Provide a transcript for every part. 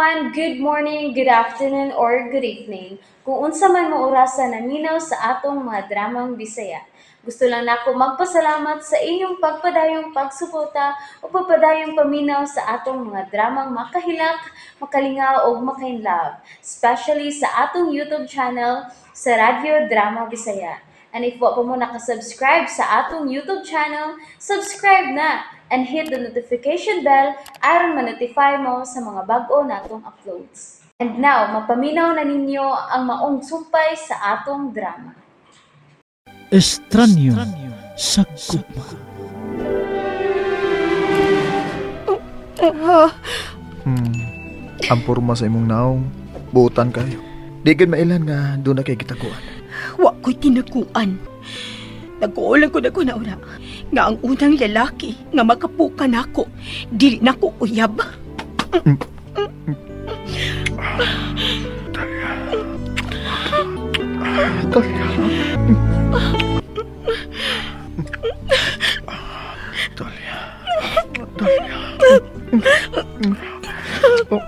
everyone! Good morning, good afternoon, or good evening. Kung unsa man mo orasa naminaw sa atong mga dramang Bisaya. Gusto lang nako magpasalamat sa inyong pagpadayong pagsuporta o pagpadayong paminaw sa atong mga dramang makahilak, makalingaw o makainlove, especially sa atong YouTube channel sa Radyo Drama Bisaya. And if wa pa mo nakasubscribe sa atong YouTube channel, subscribe na and hit the notification bell aron ma-notify mo sa mga bag-o natong uploads. And now, mapaminaw na ninyo ang maong sumpay sa atong drama. Estranyo sa gugma. Ang porma sa imong naong, buutan kayo. Di gid mailan nga doon na kay gitaguan. Wa ko'y tinaguan. Nag-uulan ko na ko na una nga ang unang lalaki nga makapuka nako, dili nako uyab. Talia. Talia. Talia. Talia. Oh.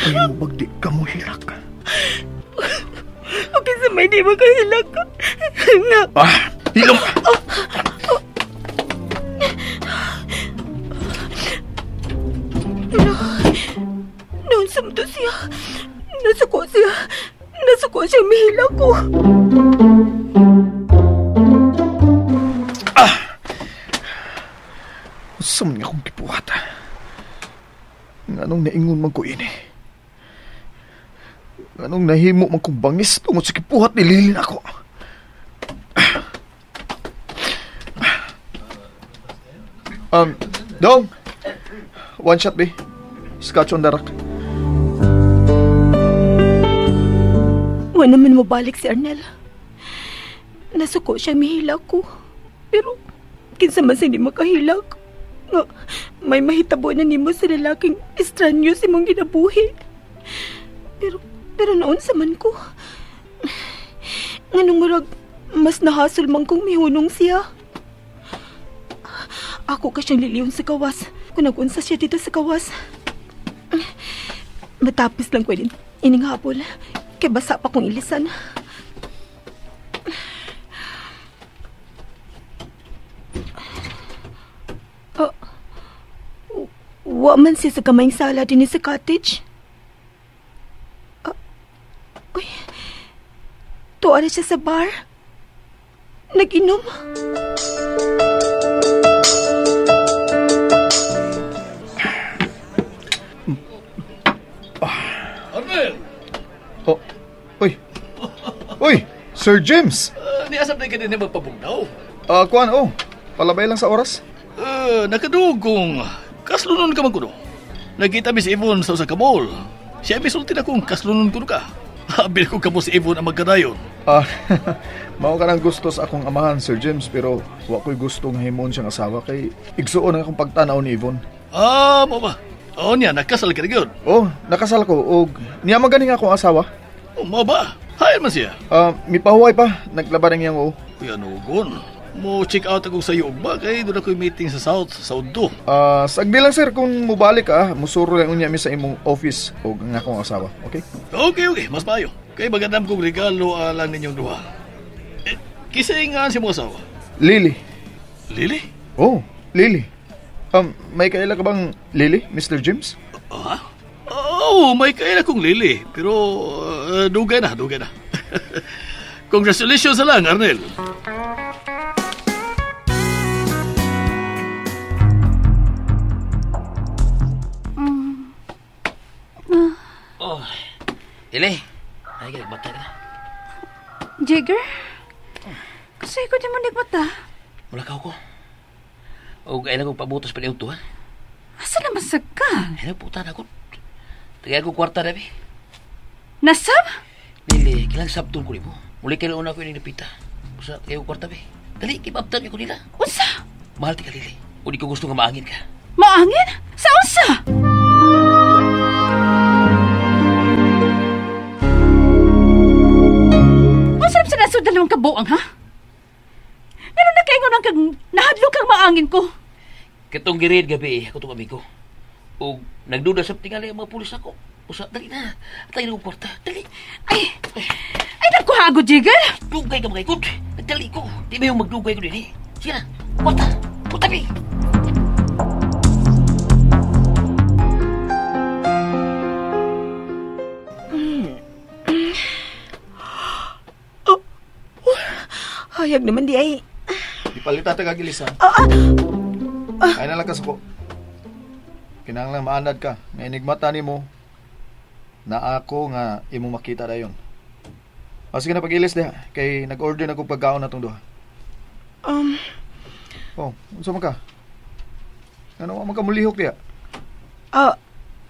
Ay mo bagdi ka mo hilak. Okay, sa may di mo kahilak. Nga. Ah, hilom. Noon sumto siya. Nasuko siya. Nasuko siya mihilak ko. Ah! Saan nga akong kipuhat? Nganong naingon man ko ini? Nganong nahimo man kong bangis tungod sa kipuhat ni Lily nako? Dong! One shot, be. Scotch on the rock. Wa naman mo balik si Arnel. Nasuko siya mihilak ko. Pero kinsa man sa hindi makahilak. Nga, may mahitabo na nimo sa lalaking estranyo si mong ginabuhi. Pero noon sa man ko. Nganong murag mas nahasol man kong mihunong siya. Ako ka siyang liliyon sa kawas. Kung nag-unsa siya dito sa kawas. Matapos lang ko din ining habol. Kay basa pa kong ilisan. Wa man siya sa kamayng sala din sa cottage. Uy, tuwa na siya sa bar. Nag-inom. Arnel! Oh, uy. Uy, Sir James! Niasap na ka din magpabugnaw. Kuan, oh. Palabay lang sa oras. Nakadugong. Kaslunon ka man kuno. Nagkita mi si Yvonne sa usa ka mall. Siya misulti na kung kaslunon kuno ka. Habil ko kamo si Yvonne ang magkadayon. Mao ka ng gusto sa akong amahan, Sir James, pero wa ko'y gusto nga himon siyang asawa kay igsuon ang akong pagtanaw ni Yvonne. Ah, mo ba? Oo niya, nakasal ka na gyud. Oh, nakasal ko. Og niya maganing akong asawa. Oh, mo ba? Hayan man siya. Mipahuway pa. Naglaban ang iyang oo. Uy, ano, gon? Mo check out ako sa iyo ba? Kay doon ako'y meeting sa South, sa Udto. Sagdi lang sir, kung mubalik ka, musuro lang unya mi sa imong office o ang akong asawa, okay? Okay, okay, mas maayo. Kay magandam kong regalo lang ninyong duha. Eh, kisay nga si mong asawa? Lily. Lily? Oh, Lily. May kaila ka bang Lily, Mr. James? Ah? Oh, may kaila kong Lily. Pero dugay na, dugay na. Congratulations na lang, Arnel. Oh, Lily. Ay, nagmata ka na. Jagger? Kasi ko di mo nagmata. Wala ka ako. O, kailan kong pabutos pa niyo ito, ha? Asa naman sa ka? Ay, puta na ako. Tagay ko kwarta na, be. Nasab? Lily, kailang sabtong ko mo. Muli kailan una ko yung napita. Usa, tagay ko kwarta, be. Dali, kipabtan ko nila. Unsa? Mahal ti ka, Lily. O di ko gusto nga maangin ka. Maangin? Sa unsa? Unsa sa nasod dalawang kabuang, ha? Pero nakaingon ang kag nahadlok kang maangin ko. Katong girid gabi, ako tong amigo. O nagduda sa tingali ang mga pulis ako. Usa, dali na. Atay na kong kwarta. Dali. Ay, ay nagkuhago, Jigger. Dugay ka mga ikot. Nagdali ko. Di ba yung magdugay ko din eh? Sige na. Kwarta. Kwarta, bi. Hayag naman di ay. Ipalita ta kagilisa. Ay na lang kasuko. Kinahanglan maanad ka. Nga enigmata nimo na ako nga imong makita dayon. O sige na pag-ilis diha kay nag-order na kog pagkaon natong duha. Oh, unsa man ka? Ano man ka mulihok diha?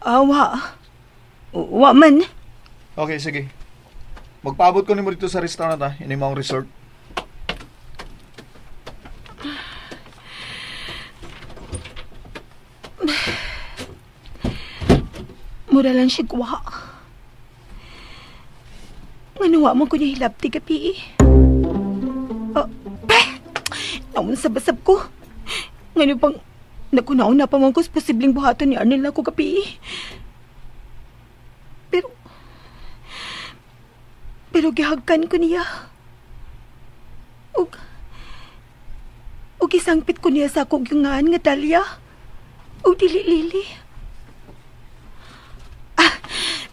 Wa. Wa man. Okay, sige. Magpaabot ko nimo dito sa restaurant ha, ini maong resort. Mura lang siya guwa. Nganuwa mo ko niya hilabti gabi eh. Naun sa basab ko. Ngano pang nagkunaon na pa man ko sa posibleng buhaton ni Arnel ako gabi eh. Pero gihagkan ko niya. Ug isangpit ko niya sa akong yungaan nga dalya. Ug dili lili.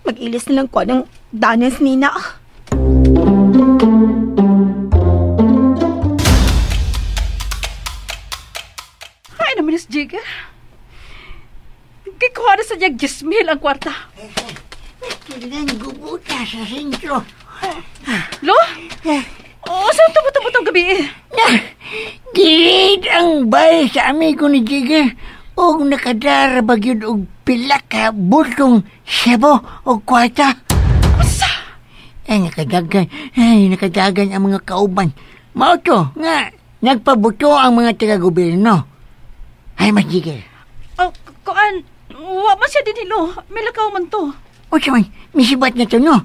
Mag-ilis na lang ko ng danas nina. Ay naman is Jigger. Gikuha na sa niya 10,000 ang kwarta. Kailan gubuta sa sentro. Lo? Oo, saan tumutubot gabi eh? Gilit ang bay sa amigo ni Jigger. Og nakadara bagyod og pila ka bultong sebo og kwarta. Asa? Ay, nakadagan ang mga kauban. Mao to, nga, nagpabuto ang mga taga-gobyerno. Ay, mas Jigger. Oh, kuan, wa man siya din hilo. Milakaw man to. O siya man, misibat na to, no?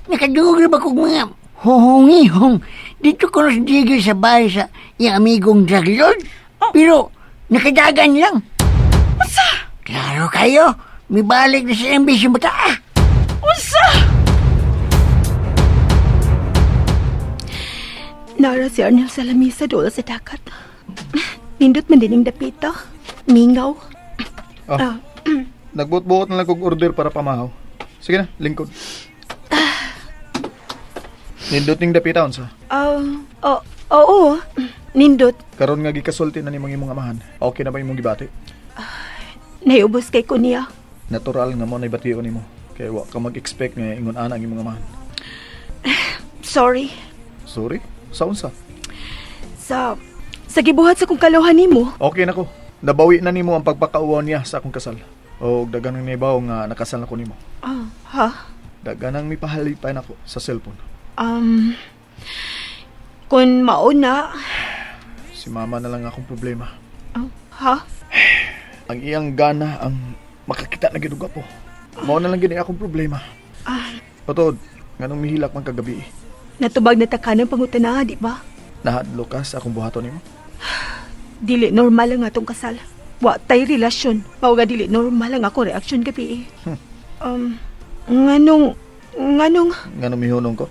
Nakadugog na ba kong mga huhungihong dito ko na si Jigger sa bahay sa iyang amigong drug lord? Oh. Pero, nakadagan lang. Unsa? Klaro kayo, mibalik na sa MB si bata. Unsa? Nara si Arnel sa lamisa dool sa dagat. Nindot man din ang dapita. Mingaw. Oh. Nagbuot-buot na lang kog order para pamahaw. Sige na, lingkod. Nindot ning dapita unsa? Oo. Nindot. Karon nga gikasulti na nimong imong amahan. Okay na ba imong gibati? Naiubos kay ko niya. Natural nga mo na ibation nimo. Kay wa ka mag-expect nga ingon ana ang imong amahan. Sorry. Sorry? Sa unsa? Sa gibuhat sa kong kalohan nimo. Okay na ko. Nabawi na nimo ang pagpakauwaw niya sa akong kasal. O dagan ng nibaw nga nakasal na ko nimo. Ha? Dagan ang mipahalipay nako sa cellphone. Kung mauna. Si mama na lang akong problema. Ha? Ang iyang gana ang makakita na giduga po. Mao na lang gini akong problema. Patod, nganong mihilak man kagabi. Natubag na taka ng pangutana, di ba? Nahadlo ka sa akong buhaton nimo? Dili normal ang atong kasal. Wa tay relasyon. Mao ga dili normal ang akong reaksyon gabi. Nganong mihunong ko?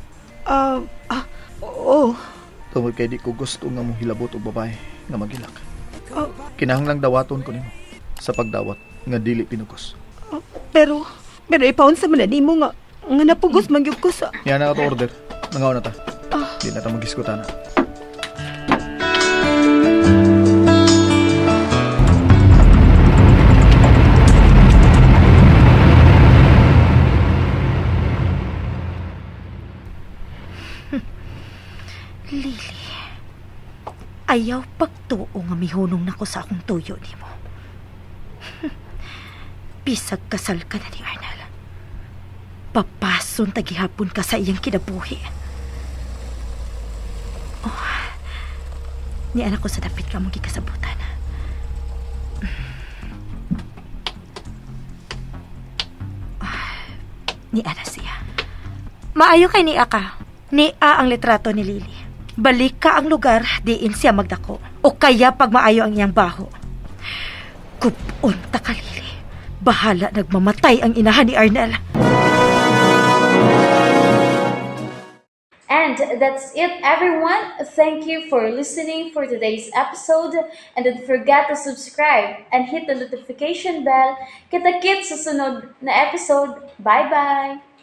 Oo. Tungod kay di ko gusto nga mohilabot og babae nga magilak. Kinahanglang dawaton ko nimo sa pagdawat nga dili pinugos. Pero ipaunsa man na nimo nga napugos man gyud ko sa. Yan na ato order. Nangaw na ta. Di na ta magiskutan na. Lily, ayaw pagtuo nga mihunong nako sa akong tuyo nimo. Bisag kasal ka na ni Arnel. Papason tagihapon ka sa iyang kinabuhi. Oh, ni anak ko sa dapit ka mong gikasabutan. Oh, ni ana siya. Maayo kay ni Aka. Ni A ang litrato ni Lily. Balik ka ang lugar, diin siya magdako. O kaya pag maayo ang iyang baho. Kupon ta ka, Lily. Bahala nagmamatay ang inahan ni Arnel. And that's it, everyone. Thank you for listening for today's episode. And don't forget to subscribe and hit the notification bell. Kita-kits sa sunod na episode. Bye-bye!